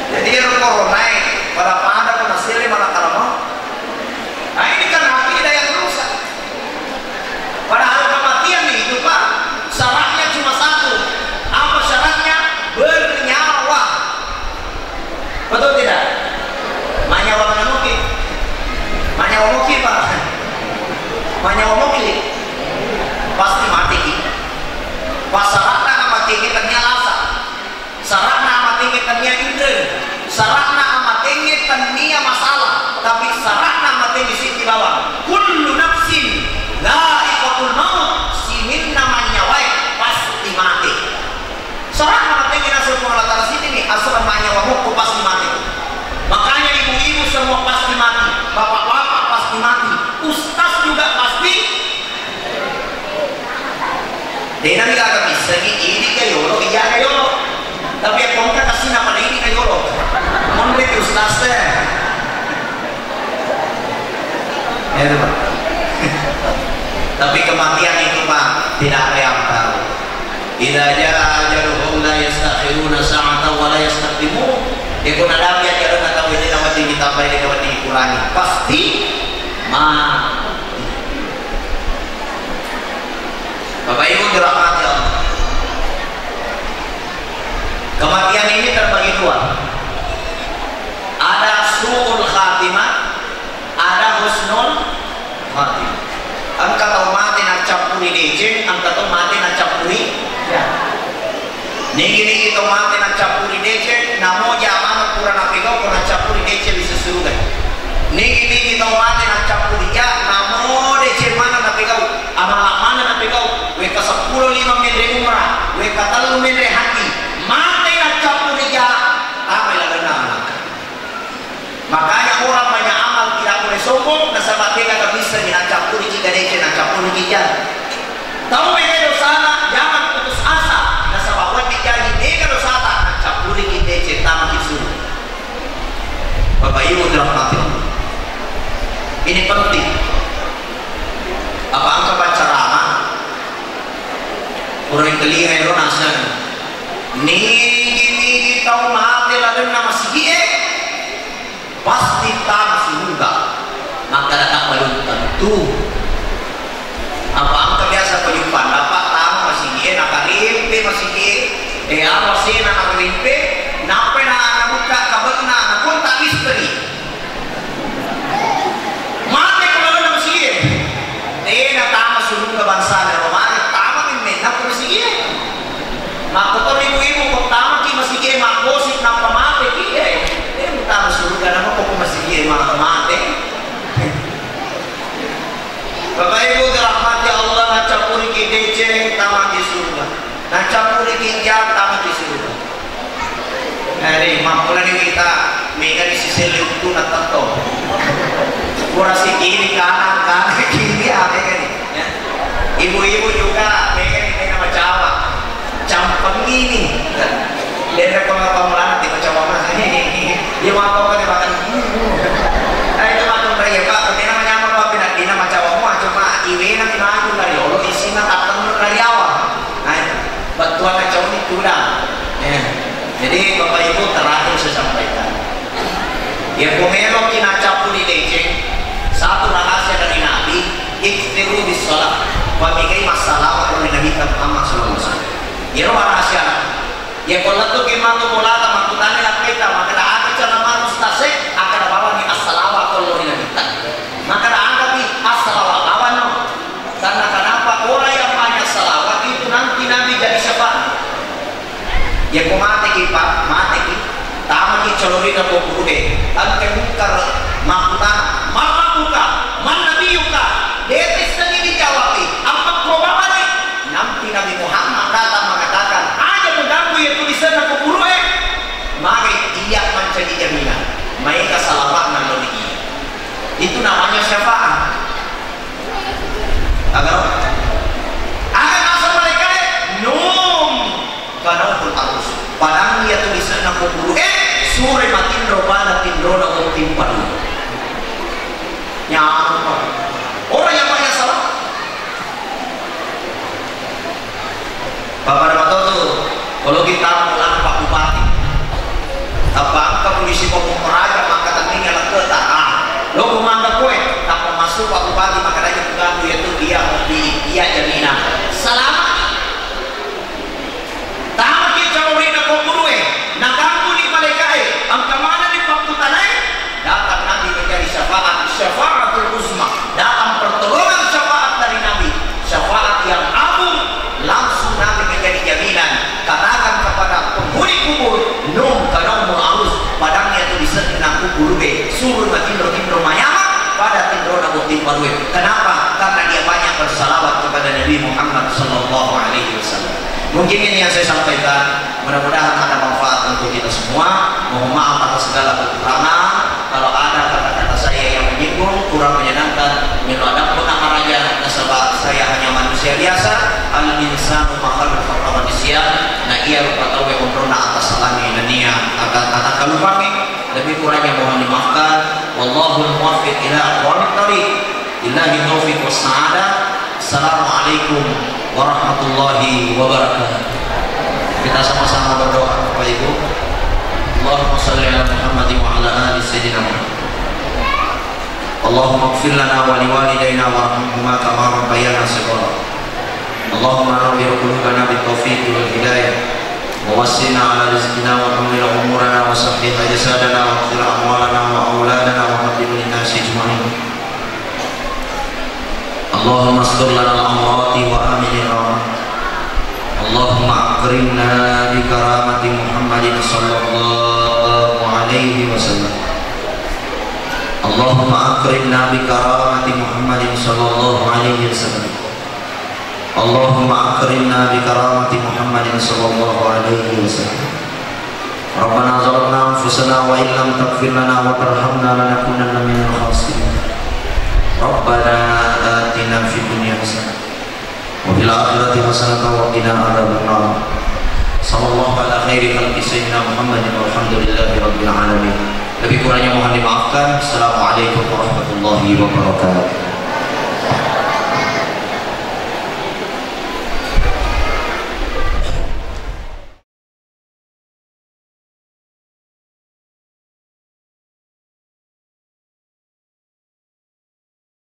Jadi, ero corona e, pada-pada ko naselle malakal maut. Nah, ini kan akidah yang rusak. Padahal kematian itu, Pak, syaratnya cuma satu. Apa syaratnya? Bernyawa. Betul tidak? Manyawa mana mungkin? Manyawa mungkin, Pak. Manyawa mungkin. Pasti mati kita. Pas syaratnya mati kita, nia lasa. Syaratna amatengnge tennia inreng, syaratna amatengnge tennia masalah, tapi syaratna amatengnge siddi bawang. Kullu nafsin dzaiqatul maut, sininna mannyawae pasti mate. Syaratna amatengnge naseng Puang Allah Taala siddimi, asal mannyawa mokko pasti mate. Makanya ibu-ibu semua pasti mati, bapak-bapak pasti mati, ustaz juga pasti. Dena mi gaga missengi, idi ka yolo, iya ka yolo. Tapi akko engka kasina pada idi ka yolo. Monri tu ustaz teh. Ya, itu, Pak. Tapi kematian itu, Pak, tidak ada yang tahu. Idza jaa ajaluhum la yastakhiruna sa'atan wa la yastaqdimun. Ya, ko nadapi ajalna tau ini, nawedding ditambai, nawedding dikurangi. Pasti mati. Bapak Ibu dirahmati Allah. Kematian ini terbagi dua. Ada su'ul khatimah, ada husnul khatimah. Engka tau mate naccappuri deceng, engka tau mate naccappuri ya. Nigi-nigi tau mate naccappuri deceng, namo ja maneng pura napegau ko naccappuri deceng ri suruga. Nigi-nigi tau mate naccappuri ja, namo deceng maneng napegau, amala maneng napegau, wekka seppulo lima menre umrah, wekka tellu menre haji, mate naccappuri ja, tama ilalenna anak. Makanya Sombong nasaba tega kabissani naccappuriki gadece, naccappuriki jang. Tau mega dosana jangan putus asa nasaba wedding jaji mega dosata naccappuriki deceng tamaki surga. Bapak Ibu dirahmati Allah. Ini penting. Apa engka paccarama? Pura engkalinga ero naseng. Nigi-nigi tau mate lalenna masigi'e pasti tama suruga. Makkadaka belum tentu. Apa engka biasa pajumpanna, Pak, tama masigi'e, nakarempe masigi'e, eh, apa sena nakarempe, nappai na-, nabuka kabelna, nakontak misteri. Mate ko lalenna masigi'e. Tena tama suruga bangsana, mare tama memmenna ko masigi'e. Makkotori ibu-ibu, ko tamaki masigi'e maggosip nappa mateki, eh, eh, tama suruga nama ko masigi'e ma-, mate. Bapak Ibu dirahmati Allah, naccappuriki deceng tamaki surga. Naccappuriki jang tamaki surga. Eh, mappulani kita mega di siselle uttu na tetto. Pura sikiri kanan, kanan kiri, ah, mega ni. Ya. Ibu-ibu juga mega ni, mega macawa. Campeng ini. Denre ko mappammulana ti macawa mah. Dia makan kan dia makan. Nah, itu makan raya, Pak. Dia namanya apa, Pak? Pina-, dia nama cawa mah, cuma iwena ti maju dari olo, isina tateng dari awal. Nah, itu. Bettuanna cauni tudang. Ya. Jadi, Bapak Ibu, terakhir saya sampaikan. Ya, ko meloki naccappuri deceng, satu rahasia dari Nabi, ikthiru bis shalah, pamegai massalawat ri Nabitta Muhammad sallallahu alaihi wasallam. Iyaro rahasia. Ya, ko lettuki matu bolata, makkutana lappaita, makkeda, "Aga cara manu stase?" Akkeda bawani assalawat ko lao ri Nabitta. Makkeda, "Agapi assalawat?" Awanno. Karena kenapa? Orang yang banyak salawat itu nanti Nabi jadi syafaat. Ya, ko mateki, Pak, mateki, tamaki calorina kuburu'e, engka Mungkar makkutana, "Man rabbuka? Man nabiyyuka?" Dete sengi dijawabi, apa ko bawani? Nanti Nabi Muhammad datang mengatakan, "Aja mengganggu ya tulisanna kuburu'e." Maka iya mancaji jaminan. Maega salawatna lo di iya. Itu namanya syafaat. Aga? Aga naseng malaika'e, "Num kanaumul arus." Padang iya tulisanna kuburu'e, sure matinro pada tinrona botting padu. Nyameng. Orang yang banyak salah. Pappada matotu, ko loki tama bolana Pak Bupati. Tappa engka polisi Pamung Praja mangkatenningi alakketa. Ah, loko mangga koe, tappa massu Pak Bupati, makkeda aja muganggu iyatu, iya mopi, iya jamina. Salama. Tamaki calorina kuburu'e, nagangguni malaika'e, engka manenni pakkutanae, datang Nabi menjadi syafaat, syafaatul uzma, datang pertolongan syafaat dari Nabi, syafaat yang agung, langsung Nabi menjadi jaminan. Katakan kepada penghuni kubur, "Num kanaumul arus," padang iyatu disenna kuburu'e, suru matinro-tinro mayameng pada tinrona botting padu'e. Kenapa? Karena dia banyak bersalawat kepada Nabi Muhammad sallallahu alaihi wasallam. Mungkin ini yang saya sampaikan. Mudah-mudahan ada manfaat untuk kita semua. Mohon maaf atas segala kekurangan. Kalau ada kata-kata saya yang menyinggung, kurang menyenangkan, melo ada pun maraja, nasaba saya hanya manusia biasa. Al insanu makhluk faqad nisyan. Na iya rupa tauwe onronna atas salami nennia akan anak kalupangi. Lebih kurangnya mohon dimaafkan. Wallahul muwaffiq ila aqwamit thariq. Billahi taufiq was sa'adah. Assalamualaikum warahmatullahi wabarakatuh. Kita sama-sama berdoa, Bapak Ibu. Allahumma salli ala Muhammad wa ala ali Sayyidina Muhammad. Allahumma ighfir lana wa liwalidayna warhamhuma kama rabbayana shighara. Allahumma nawwir qulubana bit taufiq wal hidayah. Wa wasi'na ala rizqina wa hammil umurana wa sahhih ajsadana wa akthir amwalana wa auladana wa qaddim linnasi ajma'in. Allahumma astur lana al-awrati wa amin al-rawat. Allahumma akrimna bi karamati Muhammadin sallallahu alaihi wasallam. Allahumma akrimna bi karamati Muhammadin sallallahu alaihi wasallam. Allahumma akrimna bi karamati Muhammadin sallallahu alaihi wasallam. Rabbana zalamna anfusana wa illam taghfir lana wa tarhamna lanakunanna minal khasirin. الآخرة حسنة وقنا عذاب النار. صلى الله على خير خلقه سيدنا محمد والحمد لله رب العالمين. Lebih kurangnya mohon dimaafkan. Assalamualaikum warahmatullahi wabarakatuh.